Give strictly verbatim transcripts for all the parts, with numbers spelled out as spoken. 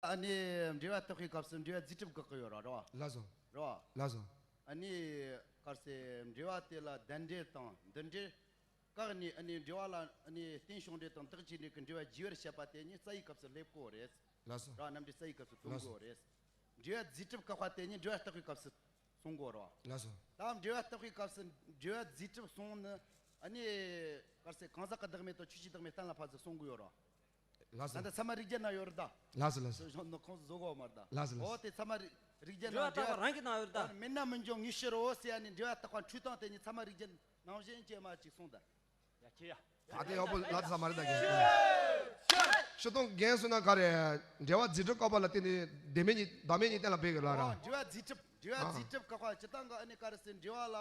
ཨ་ནི་འབྲེལ་བ་བརྟག་པའི་སྐབས་སུ་འབྲེལ་བ་རྫས་གྲུབ་བཀག་གི་ཡོད་ར། རེད་བ། ལགས་སོ། རེད་བ། ལགས་སོ། ཨ་ནི་ག་རེ་ཟེར། འབྲེལ་བ་དེ་ལ་ལྡན་འབྲེལ་དང་འདུ་འབྲེལ་བཀག་ནས། ཨ་ནི་འབྲེལ་བ་ལ་ཨ་ནི་རྟེན་གཞུང་འབྲེལ་དང་བདག་གཅིག་འབྲེལ་གྱི་འབྲེལ་བ་བརྗེ་བར་བྱེད་པ་དེ་ཉིད་རྩ་བའི་སྐབས་སུ་སླེབས་དགོས་རེད། ལགས་སོ། ར། རྣམ་འགྲེལ་རྩ་བའི་སྐབས་སུ་གཏོང་ལགས་སོ། དགོས་རེད། འབྲེལ་བ་རྫས་གྲུབ་བཀག་པ་དེ་ཉིད་འབྲེལ་བ་བརྟག་པའི་སྐབས་སུ་གཏོང་དགོས་ར། ལགས་སོ། ད་འབྲེལ་བ་བརྟག་པའི་སྐབས་སུ་འབྲེལ་བ་རྫས་གྲུབ་གསུངས་ནི། ཨ་ནི་ག་རེ་ཟེར། གང་ཟག་གི་བདག་མེད་དང་ཆོས་ཅན་བདག་མེད་གཏན་ལ་ཕབ་ཚུལ་གསུང་གི་ཡོད་ར། ལགས་སོ། ད་ལྟ་ཚད་མ་རིགས་བརྒྱད་ན་ཡོད་རེད་ད། ལགས་སོ། ལགས་སོ། ནི་ཁོང་ཚོ་བཟོ་གོ་མ་རེད་ད། ལགས་སོ། ལགས་སོ། འོ་དེ་ཚད་མ་རིགས་རིགས་བརྒྱད་ན། འབྲེལ་བ་བརྟག་པ་རང་གི་ནང་ཡོད་རེད་ད། མེད་ན་མི་འབྱུང་ངེས་ཤེས་རོ་ཟེར་ཡ་ནི། འབྲེལ་བ་བརྟག་པ་འཁྲུལ་སྟངས་དེ་ཉིད་ཚད་མ་རིགས་བརྒྱད་ནང་བཞིན་ཅེས་མ་ཅིག་གསུངས་ད། ཡ་ཁྱེད་ཡ། ད་དེ་ཡག་པོ་ལབ་ཚར་མ་རེད་ད། རྒན། སྤྱིར་བཏང་རྒན་གསུངས་ན་ག་རེ། འབྲེལ་བ་རྫས་གྲུབ་བཀག་པ་ལ་བརྟེན་ནས་ལྡན་མིན་གཉིས་བདག་མེད་གཉིས་གཏན་ལ་འབེབས་ཡོད་ལ་ར། འོ། འབྲེལ་བ་རྫས་གྲུབ། འབྲེལ་བ་ཨ། རྫས་གྲུབ་བཀག་པ་སྤྱིར་བཏང་གི་ཨ་ནི་ག་རེ་ཟེར། འབྲེལ་བ་ལ་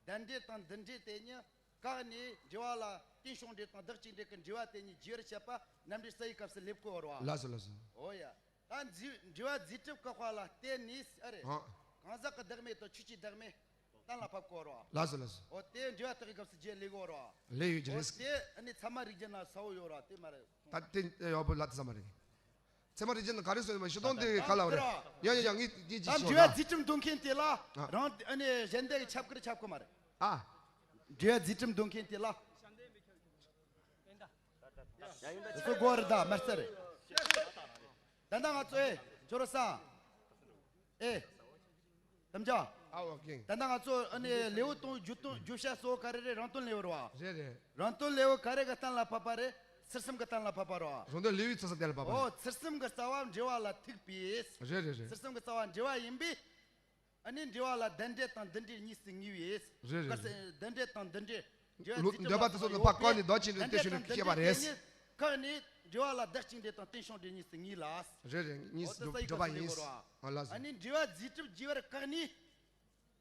ལྡན་འབྲེལ་དང་འདུ་འབྲེལ་དེ་ཉིད་བཀག་ནས། འབྲེལ་བ་ལ་རྟེན་གཞུང་འབྲེལ་དང་བདག་གཅིག་འབྲེལ་གྱི་འབྲེལ་བ་དེ་ཉིད་བརྗེ་བར་བྱེད་པ་རྣམ་འགྲེལ་རྩ་བའི་སྐབས་སུ་སླེབས་དགོས་ར། ལགས་སོ། ལགས་སོ། འོ་ཡ། ད་འཛི་འབྲེལ་བ་རྫས་གྲུབ་བཀག་པ་ལ་བརྟེན་ནས་ཨ་རེ། ཨ། གང་ཟག་གི་བདག་མེད་དང་ཆོས་ཅན་བདག་མེད་གཏན་ལ་ཕབ་དགོས་ར། ལགས་སོ། ལགས་སོ། འོ་དེ་འབྲེལ་བ་བརྟག་པའི་སྐབས་སུ་རྗེས་ལས་དགོས་ར། ལས་ཡོད་ཀྱི་རེད། འོ་དེ་ཨ་ནི་ཚད་མ་རིགས་བརྒྱད་ན་གསལ་བོ་ཡོད་ར། དེ་མ་རེད། ད་དེ་ཡག་པོ་ལབ་ཚར་མ་རེད། ཚད་མ་རིགས་བརྒྱད་ན་ག་རེ་གསུངས་ཡོད་པ་ཞུ་དོན་དེ་ག་ལ་བ་རེད། ཡ་ཡ་ཡ། ངས་ངས་ཅིག་ད་ཞུ་འབྲེལ་བ་ན། རྫས་གྲུབ་འདོད་མཁན་དེ་ལ། ཨ། རང་ཨ་ནི་གཞན་སྡེ་གི་ཁྱབ་ཁར་ཁྱབ་གི་མ་རེད། ཨ། འབྲེལ་བ་རྫས་གྲུབ་འདོད་མཁན་དེ་ལ། ཡ་ཡིན་ད། སུ་དགོས་རེད་ད། མ་རྩ་རེད། ད་ལྟ་ང་ཚོ། ཨེ། ཁྱོད་རོ་ས། ཨེ། དམ་བཅའ། ཨ། ཨོ་ཁེ། ད་ལྟ་ང་ཚོ་ཨ་ནི་ལེའུ་དང་བརྗོད་དོན་བརྗོད་བྱ་གཙོ་བོ་ག་རེ་རེད། རང་དོན་ལེའུ་རེད་བ། རེད་རེད། རང་དོན་ལེའུ་ག་རེ་གི་གཏན་ལ་ཕབ་པ་རེད། ཚུལ་གསུམ་གི་གཏན་ལ་ཕབ་པ་རེད་བ། རང་དོན་ལེའུའི་ཚུལ་གསུམ་གཏན་ལ་ཕབ་པ་རེད། ཨོ། ཚུལ་གསུམ་གི་རྩ་བ་འབྲེལ་བ་ལ་ཐུག་པས། རེད་རེད་རེད། ཚུལ་གསུམ་གི་རྩ་བ་འབྲེལ་བ་ཡིན་པས། ཨ་ནི་འབྲེལ་བ་ལ་ལྡན་འབྲེལ་དང་འདུ་འབྲེལ་གཉིས་སུ་ངེས་པས། རེད་རེད། ག་རེ་ཟེར། ལྡན་འབྲེལ་དང་འདུ་འབྲེལ། འབྲེལ་བ། ལོ། རྫས་གྲུབ་འདོད་པ་དེ་ཚོ་ནི་ཕར་བཀག་ནས་བདག་གཅིག་འབྲེལ་རྟེན་གཞི་ནས་བཤད་པ་རེད། ལྡན་འབྲེལ་དང་འདུ་འབྲེལ་གཉིས་བཀག་ནས་འབྲེལ་བ་ལ་བདག་གཅིག་འབྲེལ་དང་རྟེན་གཞུང་འབྲེལ་གཉིས་སུ་ངེས་ལ། རེད་རེད། གཉིས་སུ་འགྲོ་བ་ཡིན། ཨ། ལགས་སོ། ཨ་ནི་འབྲེལ་བ་རྫས་གྲུབ་བརྗེ་བར་བཀག་ནས།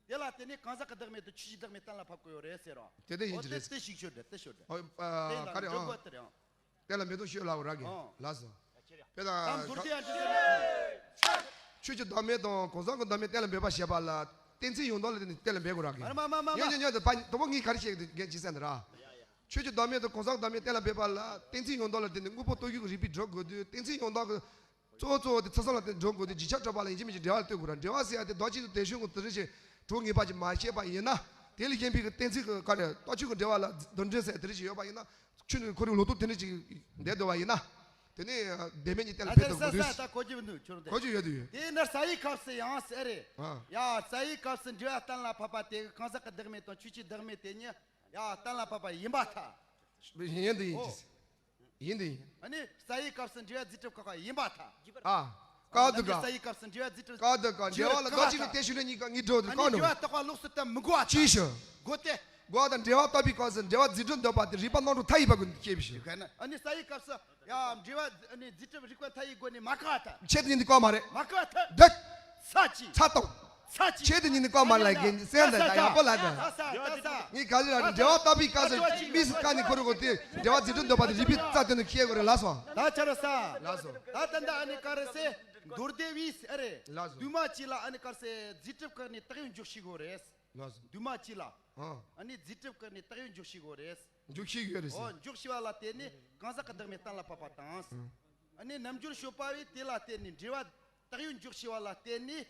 དེ་ལ་བརྟེན་ནས་གང་ཟག་གི་བདག་མེད་དང་ཆོས་ཅན་བདག་མེད་གཏན་ལ་ཕབ་དགོས་ཡོད་རེད་ཟེར་རོ། དེ་དེ་ཡིན་གྱི་རེད། དེ་ཞིག་ཤོད་དེ། དེ་ཤོད་དེ། ཨོ། དེ་ལ་ག་རེ། འགྲོ་ཨང་། དགོས་དེ་རེད་ཨང་། གཏན་ལ་འབེབས་དོན་ཤོད་ལ་འོ་ར་གི། ཨང་། ལགས་སོ། དཔེ་དང་། ད་མདོར་བསྡུས་ཡང་འདི་ཟེར་ན། ཆོས་ཀྱི་བདག་མེད་དང་གང་ཟག་གི་བདག་མེད་གཏན་ལ་འབེབས་པ་ཞེས་པ་ལ་གཏན་ཚིགས་ཡང་དག་ལ་བརྟེན་ནས་གཏན་ལ་འབེབས་དགོས་ར་གི། མ་མ་མ་མ། ཉོན་ཉོན་ཉོན་དེ་ཕ་དང་པོ་ངས་ག་རེ་བཤད་ཀྱི་འདུག་རྒན་ཅི་ཟེར་འདི་ར། ཆོས་ཀྱི་བདག་མེད་དང་གང་ཟག་བདག་མེད་གཏན་ལ་འབེབས་པ་ལ་གཏན་ཚིགས་ཡང་དག་ལ་བརྟེན་ནས་དངོས་པོ་རྟོགས་ཡུལ་གྱི་རིགས་པས་སྒྲུབ་དགོས་དུས། གཏན་ཚིགས་ཡང་དག་གི་གཙོ་བོ་གཙོ་བོ་དེ་ཚུལ་གསུམ་ལ་བརྟེན་སྒྲུབ་དགོས་དུས། རྗེས་ཁྱབ་གྲགས་པ་ལ་ཡིན་གཅིག་མིན་གཅིག་འབྲེལ་བ་ལ་ལྟོས་དགོས་ར། འབྲེལ་བ་ཟེར་ཡ་དེ་བདག་གཅིག་ཏུ་དེ་བཞིན་གྱི་དེ་རིགས་ཤིག་གྲོགས་ངེས་པ་ཅིག་མ་བཤད་པ་ཡིན་ན། དེ་ལས་གཞན་པའི་གི་གཏན་ཚིགས་ཀྱི་ག་རེ། རྟགས་ཆོས་ཀྱི་འབྲེལ་བ་ལ་འདུ་འབྲེལ་ཟེར་དེ་རིགས་ཤིག་ཡོད་པ་ཡིན་ན། ཆོས་ནི་ཁོ་རང་ལོག་རྟོག་དེ་འདྲ་ཅིག་བསྡད་འདུག་པ་ཡིན་ན། དེ་ནས་ལྡན་མིན་གཉིས་གཏན་ལ་འབེབས་ཐུབ་དགོས་དུས། ད་གོ་རྒྱུ་མི་འདུག་ཁྱོད་རང་དེ། གོ་རྒྱུ་ཡོད་དུས། དེ་ནི་རྩ་བའི་སྐབས་སུ་ཡང་ཟེར་རེད། ཨ། ཡ། རྩ་བའི་སྐབས་སུ་འབྲེལ་བ་གཏན་ལ་ཕབ་པ་དེ་གི་གང་ཟག་གི་བདག་མེད་དང་ཆོས་ཅན་བདག་མེད་དེ་གཉིས། ཡ། གཏན་ལ་ཕབ་པ་ཡིན་པར་ཐལ། ཡིན་དུ་ཡིན། ཨོ། ཡིན་དུ་ཡིན། ཨ་ནི་རྩ་བའི་སྐབས་སུ་འབྲེལ་བ་རྫས་གྲུབ་བཀག་པ་ཡིན་པར་ཐལ། ཨ། བཀག་ཏུ་བཀག་རྩ་བའི་སྐབས་སུ་འབྲེལ་བ་རྫས་གྲུབ། བཀག་ཏུ་བཀག་འབྲེལ་བ་ལ་བཀག་ཅིག་ནི་དེ་ཞུ་ནས་གཉིས་ཀ་གཉིས་འགྲོ་དུ། ཨ་ནི་བཀག་ནོ། འབྲེལ་བ་བརྟག་པ་ལོགས་སུ་བཏབ་མི་དགོས་པ་ཅིག་ཤོད། དགོས་ཏེ། དགོས་དང་འབྲེལ་བ་བརྟག་པའི་སྐབས་སུ་འབྲེལ་བ་རྫས་གྲུབ་འདོད་པ་དེ་རིགས་པ་རྣམ་གྲངས་མཐའ་ཡས་པ་སྒོ་ནས་བཤད་པའི་ཕྱིར། ཨ་ནི་རྩ་བའི་སྐབས་སུ། ཡ། འབྲེལ་བ་ཨ་ནི་རྫས་གྲུབ་རིགས་པ་མཐའ་ཡས་སྒོ་ནས་མ་བཀག་ཐལ། ཆེད་དུ་ཉིད་དུ་བཀག་མ་རེད། མ་བཀག་ཐལ། འདུག་ཚ་ཅིག་ཚ་གཏོང་། ཚ་ཅིག་ཆེད་དུ་ཉིད་དུ་བཀག་མ་རེད་ལ། རྒན་གསན་དང་ཡག་པོ་ལ་དང་། ད་ས་ད་ས། ངས་ག་ཚོད་ལ་འབྲེལ་བ་བརྟག་པའི་སྐབས་སུ་མིས་བཀག་ནས་ཁོ་རང་གོ་དེ་འབྲེལ་བ་རྫས་གྲུབ་འདོད་པ་དེ་རིགས་པའི་རྩ་དོན་དུ་ཤེས་དགོས་རེད་ལ་སོ། ད་ཆ་ར་ས། ལ་སོ། ད་ད་ད་ཨ་ནི་ག་རེ་ཟེར། མདོར་བསྡུས་པས་ཨ་རེ། ལ་སོ། འདུས་མ་བྱས་ལ་ཨ་ནི་ག་རེ་ཟེར། རྫས་གྲུབ་བཀག་ནས་བཏགས་ཡོད་འཇོག་ཤེས་དགོས་རེད། ལགས་སོ། འདུས་མ་བྱས་ལ། ཨ། ཨ་ནི་རྫས་གྲུབ་བཀག་ནས་བཏགས་ཡོད་འཇོག་ཤེས་དགོས་རེད། འཇོག་ཤེས་ཡོད་རེད་ཟེར། ཨོ། འཇོག་ཤེས་པ་ལ་བརྟེན་ནས་གང་ཟག་གི་བདག་མེད་གཏན་ལ་ཕབ་པ་དང་། ཨ། ཨ་ནི་རྣམ་འགྱུར་ཤོད་པ་བས་དེ་ལ་བརྟེན་ནས་འབྲེལ་བ་བཏགས་ཡོད་འཇོག་ཤེས་པ་ལ་བརྟེན་ནས་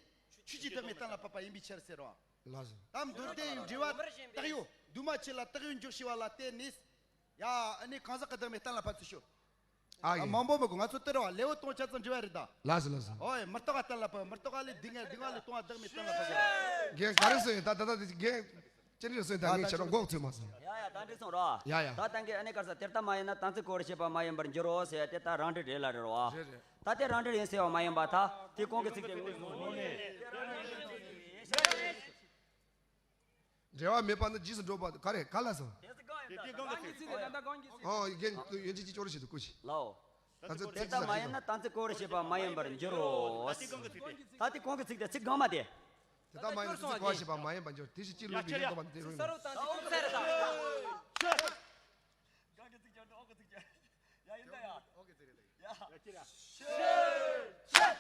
ཆོས་ཅན་བདག་མེད་གཏན་ལ་ཕབ་པ་ཡིན་པའི་ཕྱིར་ཟེར་རོ། ལགས་སོ། ད་མདོར་བསྡུས་འབྲེལ་བ་བཏགས་ཡོད་འདུས་མ་བྱས་ལ་བཏགས་ཡོད་འཇོག་ཤེས་པ་ལ་བརྟེན་ནས། ཡ། ཨ་ནི་གང་ཟག་གི་བདག་མེད་གཏན་ལ་ཕབ་ཚུལ་ཤོད། ཨ། ཨ། ཡིན། མང་པོ་མི་དགོས། ང་ཚོ་དེ་རེད་བ། ལེའུ་སྟོང་ཆ་ཚང་འབྲི་བ་རེད་ད། ལགས་སོ་ལགས་སོ། ཨོ་ཡ། མི་རྟག་པ་གཏན་ལ་ཕབ། མི་རྟག་པ་ལས་སྡུག་བསྔལ། སྡུག་བསྔལ་ལས་ལྟུང་བ་བདག་མེད་གཏན་ལ་ཕབ་དགོས། རྒན་ག་རེ་ཟེར་ཡིན་ད། ད་ད་ད་རྒན་ཅི་འདྲ་ཟེར་ཡིན་ད། ད་ངས་ད་ཁྱེད་རང་འགོག་ཚོད་མ་སོང་། ཡ་ཡ། ད་འགྲིག་སོང་རོ། ཡ་ཡ། ད་ད་གིན་ཨ་ནི་ག་རེ་ཟེར། དེ་ལྟ་མ་ཡིན་ན་དམ་ཚིག་གོ་བར་བྱེད་པ་མ་ཡིན་པར་འགྱུར་རོ་ཟེར་ཡ་དེ་ད་རང་འགྲེལ་རེད་ལ་རེད་རོ། རེད་རེད། ད་དེ་རང་འགྲེལ་ཡིན་ཟེར་བ་མ་ཡིན་པར་ཐལ། དེ་གོང་གི་ཚིག་དེ་དངོས་སུ། འབྲེལ་བ་མེད་པ་ནི་རྗེས་སུ་འགྲོ་བ་ག་རེ་ག་ལ་སོང་། དེ་ཚིག་གང་ཡིན་ད། དེ་གང་གི་ཚིག་རེད། ད་ད་གང་གི་ཚིག་ཨོ། རྒན་ཡོན་ཅན་གྱིས་སྐྱོར་བྱེད་དུ་བཀོད་ཤིག་ལའོ། ད་ཚིག་དེ་ལྟ་མ་ཡིན་ན་དམ་ཚིག་གོ་བར་བྱེད་པ་མ་ཡིན་པར་འགྱུར་རོ། ད་དེ་གང་གི་ཚིག་དེ། ད་དེ་གང་གི་ཚིག་དེ། ཚིག་གང་མ་དེ། དེ་ལྟ་མ་ཡིན་ན་དམ་ཚིག་གོ་བར་བྱེད་པ་མ་ཡིན་པར་འགྱུར། དེ་བཞིན་སྤྱི་བླུན་པའི་ཡོན་ཏན་པ་དེ་རུང་ཡིན། ད་ཨོ་ཚ་རེད་ད། གང་གི་ཚིག་ཀྱང་འགྲོ། ཨོ་གི་ཚིག་རེད། ཡ་ཡིན་ད་ཡ། ཨོ་གི་ཚིག་རེད་ད། ཡ་ཡ་ཁྱེད་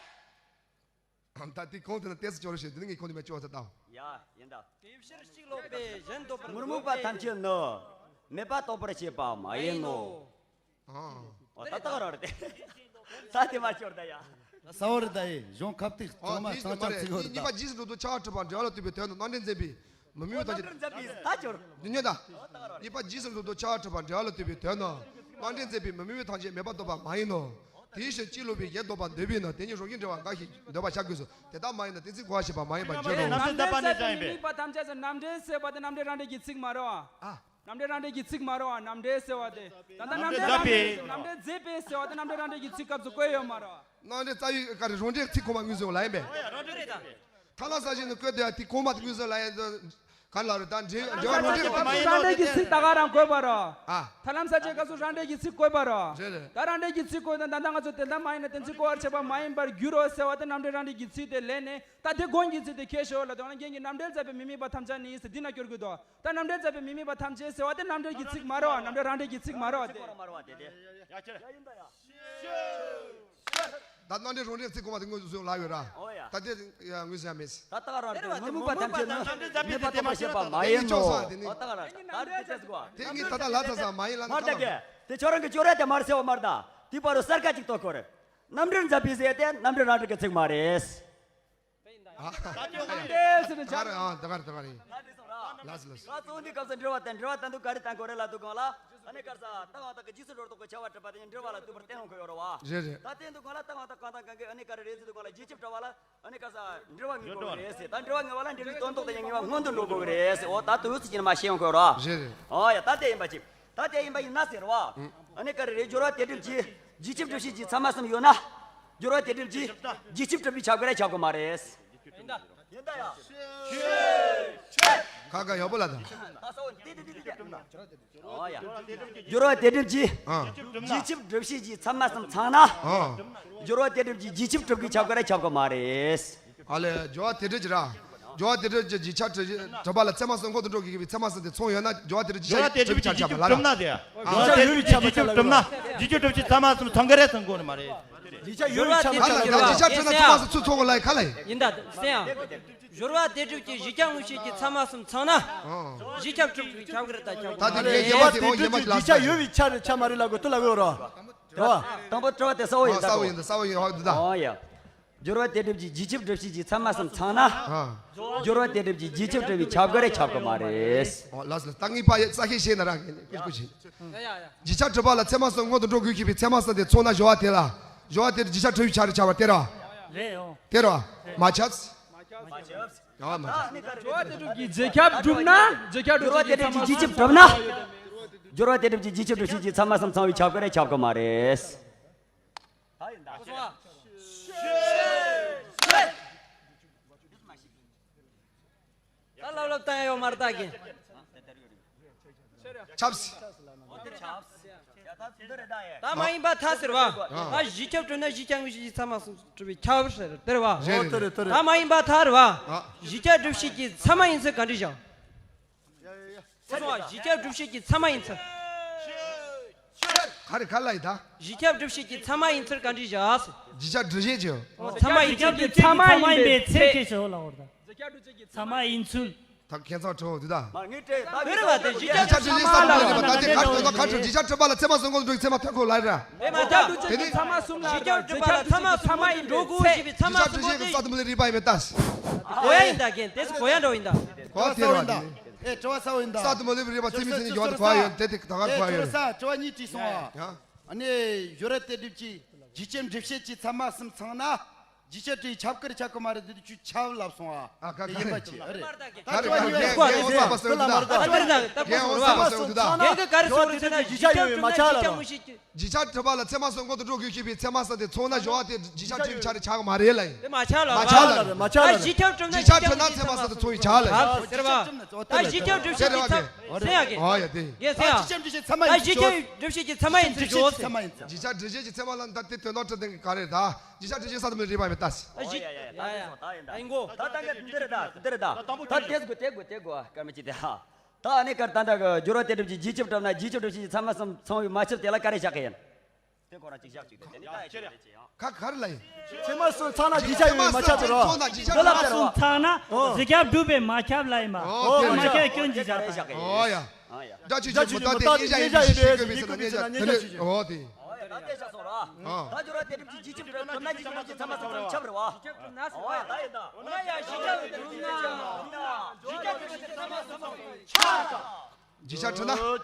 ཡ། ད་དེ་གོང་དེ་ན་ཏེས་སྐྱོར་བྱེད་དེ་ནི་ངས་གོང་དེ་མ་སྐྱོར་ཚ་དང་། ཡ་ཡིན་ད། དེ་ཕྱིར་གཅིག་ལོག་པའི་གཞན་འདོད་པར། ངུར་སྨྲིག་པ་ཐམས་ཅད་ནི། མེད་པ་རྟོགས་པར་བྱེད་པ་མ་ཡིན་ནོ། ཨ། ཨོ་ད་ད་ག་རང་རེད་དེ། ས་དེ་མ་ཤོར་ད་ཡ། ས་བོ་རི་ད་ཡི་གཞུང་ཁབ་ཏིག་ཨོ་ཚང་མ་དེ་གཙང་ཆབ་ཚིག་ཡོད་ད། གཉིས་པ་རྗེས་སུ་འགྲོ་དུས་བྱ་བ་གྲུབ་པ་འབྲེལ་བ་ལ་ལྟོས་པའི་དོན་དུ་རྣམ་འགྲེལ་མཛད་པའི་མུ་མེད་པའི་ཐམས་ཅད། ད་ཅོར། འདི་ཉོན་དང་། གཉིས་པ་རྗེས་སུ་འགྲོ་དུས་བྱ་བ་གྲུབ་པ་འབྲེལ་བ་ལ་ལྟོས་པའི་དོན་དུ་རྣམ་འགྲེལ་མཛད་པའི་མུ་མེད་པའི་ཐམས་ཅད་མེད་པར་རྟོགས་པ་མ་ཡིན་ནོ། དེའི་ཕྱིར་གཅིག་ལོག་པའི་གཞན་ལྡོག་པར་འདོད་པས་ན་དེ་ཉིད་རང་བཞིན་འབྲེལ་བ་འགའ་ཞིག་འདོད་པར་བྱ་དགོས་སོ། དེ་ལྟར་མ་ཡིན་ན་གཏན་ཚིགས་གོ་བ་ཞེས་པ་མ་ཡིན་པར་འགྱུར་རོ། རྣམ་འགྲེལ་མཛད་པ་ནི་གཞན་ཡིན་པས། མིང་པ་ཐམས་ཅད་སུ་རྣམ་འགྲེལ་ཟེར་བ་དེ་རྣམ་འགྲེལ་རང་འགྲེལ་གྱི་ཚིག་མ་རེད་བ། ཨ། རྣམ་འགྲེལ་རང་འགྲེལ་གྱི་ཚིག་མ་རེད་བ། རྣམ་འགྲེལ་ཟེར་བ་དེ། ད་ལྟ་རྣམ་འགྲེལ་མཛད་པས། རྣམ་འགྲེལ་མཛད་པས་ཟེར་བ་དེ་རྣམ་འགྲེལ་རང་འགྲེལ་གྱི་ཚིག་སྐབས་སུ་བཀོད་ཡོད་མ་རེད་བ། རྣམ་འགྲེལ་རྩ་བའི་སྐབས་རང་འགྲེལ་ཚིག་གོང་མ་དངོས་སུ་ཡོང་ལ་ཡིན་པས། ཐ་ན་ས་གཞི་ནི་བཀོད་དེ་ཡང་དེ་གོང་མ་དེ་དངོས་སུ་ལ་ཡིན་དུ། ག་ལ་རེད་ད་འགྲེལ་འགྲེལ་བ་རང་འགྲེལ་གྱི་ཚིག་ད་ག་རང་བཀོད་པ་རེད། ཨ། ཐར་ལམ་ས་བཅད་སྐབས་སུ་རང་འགྲེལ་གྱི་ཚིག་བཀོད་པ་རེད། རེད་རེད། ད་རང་འགྲེལ་གྱི་ཚིག་བཀོད་ན་ད་ལྟ་ང་ཚོ་དེ་ལྟར་མ་ཡིན་ན་གཏན་ཚིགས་གོ་བར་བྱེད་པ་མ་ཡིན་པར་འགྱུར་རོ་ཟེར་བ་དེ་རྣམ་འགྲེལ་རང་འགྲེལ་གྱི་ཚིག་དེ་ལས་ནས་ད་དེ་གོང་གི་ཚིག་དེ་ཁྱད་ཞོར་ལ་དོན་ལ་རྒྱན་གྱི་རྣམ་འགྲེལ་མཛད་པའི་མི་དམིགས་པ་ཐམས་ཅད་ནི་ཟེར་འདི་ན་སྐྱོར་དགོས་དོ། ད་རྣམ་འགྲེལ་མཛད་པའི་མི་དམིགས་པ་ཐམས་ཅད་ཟེར་བ་དེ་རྣམ་འགྲེལ་གྱི་ཚིག་མ་རེད་བ། རྣམ་འགྲེལ་རང་འགྲེལ་གྱི་ཚིག་མ་རེད་བ་དེ། ཡ་ཁྱེད། ད་རྣམ་འགྲེལ་རང་འགྲེལ་ཚིག་གོང་མ་དེ་དངོས་སུ་བཟོས་ལ་ཡོད་ར། ཨོ་ཡ། ད་དེ་ཡ་དངོས་སུ་ཡ་མེད། ད་ལྟ་རང་རེད་མི་དམིགས་པ་ཐམས་ཅད་ནི་མེད་པ་རྟོགས་པ་ཞེས་པ་མ་ཡིན་ནོ། ཨོ་ད་ག་ར་ད་རེད་དེ་ཚེ་གོ། དེ་གི་ད་ལྟ་ལ་ད་ས་མ་ཡིན་ལ་ན་མར་ད་ག་གེ། དེ་ཁྱོད་རང་གི་ཅོ་ར་དེ་མར་སེ་བ་མར་ད། དེ་པར་རུ་གསར་ཁ་ཅིག་གཏོད་དགོས་རེད། རྣམ་འགྲེལ་མཛད་པའི་ཟེར་དེ་རྣམ་འགྲེལ་རང་འགྲེལ་གྱི་ཚིག་མ་རེད། ཨ། རྣམ་འགྲེལ་ཟེར་ནས་ད་ག་རེད་ཨ་ད་ག་རེད་ད་ག་རེད། ལགས་སོ་ལགས་སོ། ད་གཙོ་བོ་འདི་སྐབས་སུ་འགྲེལ་བ་དང་འགྲེལ་བ་དང་དུ་ག་རེ་དང་གོ་རེ་ལ་འདུག་གང་ལ། ཨ་ནི་སྐར་ས་ད་བ་ད་གི་རྗེས་སུ་འགྲོ་ལྡོག་གི་བྱ་བ་གྲུབ་པ་དེ་ཉིད་འགྲེལ་བ་ལ་ལྟོས་པར་བསྟན་ཡོང་གི་ཡོད་རེད་བ། རེད་རེད། ད་དེ་འདུག་གང་ལ་ད་བ་ད་གང་དང་གང་གི་ཨ་ནི་ག་རེ་རེད་ཟེར་འདུག་གང་ལ་རྗེས་ཁྱབ་འགྲེལ་བ་ལ་ཨ་ནི་སྐར་ས་འགྲེལ་བ་ངེས་དགོས་རེད་ཟེར། ད་འགྲེལ་བ་ངེས་པ་ལ་འགྲེལ་བའི་དོན་རྟོགས་དང་ཡང་ངེས་པ་སྔོན་དུ་འགྲོ་དགོས་རེད་ཟེར། འོ་ད་དུས་ཚོད་ཀྱི་ནི་མ་ཤེས་ཡོང་གི་ཡོད་རེད་བ། རེད་རེད། ཨོ་ཡ་ད་དེ་ཡིན་པ་ཅིག་ད་དེ་ཡིན་པ་ཡིན་ན་ཟེར་བ། ཨ་ནི་ག་རེ་རེད། སྦྱོར་བ་དེ་སྒྲུབ་ཀྱི་རྗེས་ཁྱབ་སྒྲུབ་བྱེད་ཀྱི་ཚད་མ་གསུམ་ཡོད་ན། སྦྱོར་བ་དེ་སྒྲུབ་ཀྱི་རྗེས་ཁྱབ་གྲུབ་པའི་ཁྱབ་དགོས་རེད་ཁྱབ་དགོས་མ་རེད། ཡིན་ད། ཡིན་ད་ཡ། ཁ་ཁ་ཡག་པོ་ལ་དང་། ཨོ་ཡ། སྦྱོར་བ་དེ་སྒྲུབ་ཀྱི། ཨ། རྗེས་ཁྱབ་སྒྲུབ་བྱེད་ཀྱི་ཚད་མ་གསུམ་ཚང་ན། ཨ། སྦྱོར་བ་དེ་སྒྲུབ་ཀྱི་རྗེས་ཁྱབ་གྲུབ་ཀྱི་ཁྱབ་དགོས་རེད་ཁྱབ་དགོས་མ་རེད། ཨ་ལས་སྦྱོར་བ་དེ་སྒྲུབ་ཀྱི་ར། སྦྱོར་བ་དེ་སྒྲུབ་ཀྱི་རྗེས་ཁྱབ་གྲུབ་པ་ལ་ཚད་མ་གསུམ་སྔོན་དུ་འགྲོ་དགོས་པའི་ཚད་མ་གསུམ་དེ་ཚང་ཡོད་ན་སྦྱོར་བ་དེ་སྒྲུབ་ཀྱི་རྗེས་ཁྱབ་གྲུབ་ན་དེ། ཨ། རྗེས་ཁྱབ་ཡོད་པའི་ཁྱབ་རྗེས་ཁྱབ་གྲུབ་ན་རྗེས་ཁྱབ་གྲུབ་ཀྱི་ཚད་མ་གསུམ་ཚང་གི་རེད་ཚང་དགོས་ནི་མ་རེད། རྗེས་ཁྱབ་ཡོད་པའི་ཁྱབ་ཁ་ལ་ཡིན་ད་རྗེས་ཁྱབ་གྲུབ་ན་ཚད་མ་གསུམ་ཚུར་ཚོགས་གོ་ལ་ཁ་ལ་ཡིན། ཡིན་ད་སེ་ཡང་། སྦྱོར་བ་དེ་སྒྲུབ་ཀྱི་གཞི་ཁྱབ་དངོས་བཤད་ཀྱི་ཚད་མ་གསུམ་ཚང་ན། ཨོ། གཞི་ཁྱབ་གྲུབ་ཀྱི་ཁྱབ་ཀྱི་རེད་ད་ཁྱབ་ད་དེ་ཀྱི་རེད། རྒྱལ་བ་དེ་ཡང་རྒྱལ་བ་ཅི་ལ་རྗེས་ཁྱབ་ཡོད་པའི་ཁྱབ་རེད་ཁྱབ་མ་རེད་ལ་གོ་ཏུ་ལ་གོ་རོ། དྲི་བ། དང་པོ་དྲི་བ་དེ་གསལ་བོ་ཡིན་ད་གོ། གསལ་བོ་ཡིན་ཧ་འདི་ད། ཨོ་ཡ། སྦྱོར་བ་དེ་སྒྲུབ་ཀྱི་གཞི་ཁྱབ་སྒྲུབ་བྱེད་ཀྱི་ཚད་མ་གསུམ་ཚང་ན། ཨ། སྦྱོར་བ་དེ་སྒྲུབ་ཀྱི་རྗེས་ཁྱབ་གྲུབ་པའི་ཁྱབ་དགོས་རེད་ཁྱབ་དགོས་མ་རེད། ཨོ་ལགས་སོ་ད་ངའི་པ་ཡ་རྩ་ཤེས་ཤེས་ན་རང་གི་ཀུ་ཀུ་བྱེད། རྗེས་ཁྱབ་གྲུབ་པ་ལ་ཚད་མ་གསུམ་སྔོན་དུ་འགྲོ་དགོས་ཀྱི་པའི་ཚད་མ་གསུམ་དེ་ཚོགས་ན་སྦྱོར་བ་དེ་ལ། སྦྱོར་བ་དེ་རྗེས་ཁྱབ་གྲུབ་པའི་ཁྱབ་རེད་ཁྱབ་པ་དེ་ར། རེད་ཨོ། དེ་ར། མ་ཁྱབ། མ་ཁྱབ། ཨ་མ་ཁྱབ། སྦྱོར་བ་དེ་སྒྲུབ་ཀྱི་རྗེས་ཁྱབ་གྲུབ་ན་རྗེས་ཁྱབ་སྒྲུབ་ཀྱི་ཚད་མ་གསུམ་ཚང་ཡོད། སྦྱོར་བ་དེ་སྒྲུབ་ཀྱི་རྗེས་ཁྱབ་གྲུབ་བྱེད་ཀྱི་ཚད་མ་གསུམ་ཚང་བའི་ཁྱབ་དགོས་རེད་ཁྱབ་དགོས་མ་རེད། ད་ལབ་ལབ་བཏང་ཡོད་མ་རེད་ད་གིན། ཁྱབ་སི། ད་མ་ཡིན་པ་ཐལ་ཟེར་བ། ཨ། ད་གཞི་ཁྱབ་གྲུབ་ན་གཞི་ཁྱབ་དངོས་གཞི་ཚད་མ་གསུམ་གྲུབ་པའི་ཁྱབ་ཟེར་དེ་རེད་བ། རེད་རེད། ད་མ་ཡིན་པ་ཐལ་རེད་བ། ཨ། གཞི་ཁྱབ་སྒྲུབ་བྱེད་ཀྱི་ཚད་མ་ཡིན་ཚུལ་ག་འདྲ་བཞག་ཁོ་ཚོ་བ་གཞི་ཁྱབ་སྒྲུབ་བྱེད་ཀྱི་ཚད་མ་ཡིན་ཚུལ། ག་རེ་ག་ལ་ཡིན་ད། གཞི་ཁྱབ་སྒྲུབ་བྱེད་ཀྱི་ཚད་མ་ཡིན་ཚུལ་ག་འདྲ་བཞག་གཞི་ཁྱབ་སྒྲུབ་བྱེད་ཀྱི། ཚད་མ་ཡིན་ཚུལ་གྱི་ཚད་མ་ཡིན་པའི་ཚད་ཁྱེད་ཞོག་ལ་འོར་ད། གཞི་ཁྱབ་སྒྲུབ་བྱེད་ཀྱི་ཚད་མ་ཡིན་ཚུལ། ད་ཁྱེད་ཚང་ཁྲོ་འདུག་ད། མ་ངས་སྤྲད་ད་བོད་རེད་བ་དེ་གཞི་ཁྱབ་གཞི་ཁྱབ་སྒྲུབ་བྱེད་ས་མ་ལ་ད་དེ་ག་རེ་ད་ག་རེ་གཞི་ཁྱབ་གྲུབ་པ་ལ་ཚད་མ་གསུམ་ཀུན་འགྲོ་ཚད་མ་ཐོན་ཁོ་ལ་ར། དེ་མ་ད་གཞི་ཁྱབ་གྲུབ་པ་ལ་ཚད་མ་གསུམ་ལ་འགྲོ་དགོས་ཞེས་པའི་ཚད་མ་གསུམ་པོ་དེ། གཞི་ཁྱབ་སྒྲུབ་བྱེད་ཀྱི་ས་དུ་མ་ལས་རིག་པ་ཡིན་མེད་ད། གོ་ཡ་ཡིན་ད་གན་དེ་སུ་གོ་ཡ་འགྲོ་ཡིན་ད། གོ་དེ་ར་དེ། ཨེ་དྲི་བ་གསལ་བོ་ཡིན་ད། ས་དུ་མ་ལས་རིག་པ་ཚད་མིན་ཚད་ཉིད་ཡོད་དེ་གོ་ཡ་ཡོད་དེ་དེ་ད་ག་གོ་ཡ་ཡོད། ས་དྲི་བ་གཉིས་དྲིས་སོང་ཨ། ཡ། ཨ་ནི་ཡོ་ར་དེ་སྒྲུབ་ཀྱི་རྗེས་ཁྱབ་སྒྲུབ་བྱེད་ཀྱི་ཚད་མ་གསུམ་ཚང་ན། རྗེས་ཁྱབ་སྒྲུབ་ཁྱབ་ཀར་ཁྱབ་ཀྱི་མ་རེད་དེ་དུས་ཆུ་ཁྱབ་ལབ་སོང་ཨ། ཨ་ཁ་ཁ་ཡིན་པ་ཅི་ཨ་རེད། ད་ཁྲོ་ཉི་ཁོ་ཨ་ནི་ཁོ་ལ་མ་རེད་ད་ཁོ་ལ་མ་རེད་ད་ཁོ་ལ་མ་རེད་ད། ཁོ་ལ་མ་རེད་ད། ཁོ་ལ་མ་རེད་ད། ཁྱེད་ཀྱི་ག་རེ་སོང་རེད་ཟེར་ན་རྗེས་ཁྱབ་ཡོད་མ་ཆགས་ལ། རྗེས་ཁྱབ་གྲུབ་པ་ལ་ཚད་མ་གསུམ་སྔོན་དུ་འགྲོ་དགོས་ཞེས་པའི་ཚད་མ་གསུམ་དེ་ཚོགས་ན་སྦྱོར་བ་དེ་རྗེས་ཁྱབ་གྲུབ་ཆ་རེ་ཆགས་མ་རེད་ལ་ཡིན། དེ་མ་ཆགས་ལ་མ་ཆགས་ལ་རེད་མ་ཆགས་ལ། རྗེས་ཁྱབ་གྲུབ་ན་རྗེས་ཁྱབ་གྲུབ་ན་ཚད་མ་གསུམ་དེ་ཚོགས་ཡིན་ཆགས་ལ་ཡིན། ད་རྗེས་ཁྱབ་གྲུབ་ཤེས་ཀྱི་ཚད་མ་ཡིན་ཟེར་ཡ་གི། ཨོ་ཡ་དེ། ཡིན་ཟེར་ཡ། ད་རྗེས་ཁྱབ་གྲུབ་ཤེས་ཀྱི་ཚད་མ་ཡིན་ཟེར་ཞོག་ཟེར། རྗེས་ཁྱབ་གྲུབ་ཤེས་ཀྱི་ཚད་མ་ལ་ད་དེ་དོན་དག་གྲུབ་ལྡན་གྱི་ག་རེ་ད། རྗེས་ཁྱབ་གྲུབ་ཤེས་ས་དུ་མ་ལས་རིག་པ་མེད་ད་ཟེར། ཨ་ཞིག་ཡ་ཡ་ཡ་ད་ཡིན་སོང་ད་ཡིན་ད། ཡིན་གོ། ད་ད་ག་འདི་རེད་ད་འདི་རེད་ད། ད་དེ་དགོས་དེ་དགོས་དེ་དགོས་ཨ་ཀ་མི་ཅི་དེ་ཧ། ད་ཨ་ནི་ཀར་ད་ད་ག་སྦྱོར་བ་དེ་སྒྲུབ་ཀྱི་རྗེས་ཁྱབ་གྲུབ་ན་རྗེས་ཁྱབ་གྲུབ་ཤེས་ཀྱི་ཚད་མ་གསུམ་ཚང་བའི་མ་ཁྱབ་དེ་ལ་ག་རེ་བཞག་གི་ཡིན། དེ་ཁོ་རང་ཅིག་བཞག་ཅིག་དེ་ནི་ད་ཡ་ཁྱེད་རེད་ཅེ་ཡང་། ཁ་ཁར་ལ་ཡིན། ཚད་མ་གསུམ་ཚང་ན་རྗེས་ཁྱབ་ཡོད་མ་ཁྱབ་རོ། ཚད་མ་གསུམ་ཚང་ན་རྗེས་ཁྱབ་གྲུབ་པའི་མ་ཁྱབ་ལ་ཡིན་པ། ཨོ་དེ་མ་ཁྱབ་སྐྱོན་གྱི་བཞག་རེད། ཨོ་ཡ། སྒྲ་ཆོས་ཅན་མུ་སྟེགས་ཏེ་མཉན་བྱ་ཡིན་པའི་ཕྱིར་ཞེས་བཀོད་པའི་ཚེ་ན་མཉན་བྱ་དེ་ནི་ཨོ་དེ། ད་བལྟས་བཞག་སོང་ར། ཨ། ད་ཁྱོད་ར་དེ་རིམ་གྱིས་ཇི་ཁྱིམ་དུ་ཐོན་ན་ཇི་ཁྱིམ་གྱི་ཚང་མ་ཚང་མ་ཆབ་རེད་བ། ཨོ་ཡ་ད་ཡིན་ད། འོ་ན་ཡ་ཞི་ཁྱབ་ཀྱི་དུས་ཚོད་ཆབ་ན། ཞི་ཁྱབ་ཀྱི་དུས་ཚོད་ཚང་མ་ཚང་མ་ཆགས། ཇི་ཆགས་ཁྲི་ན།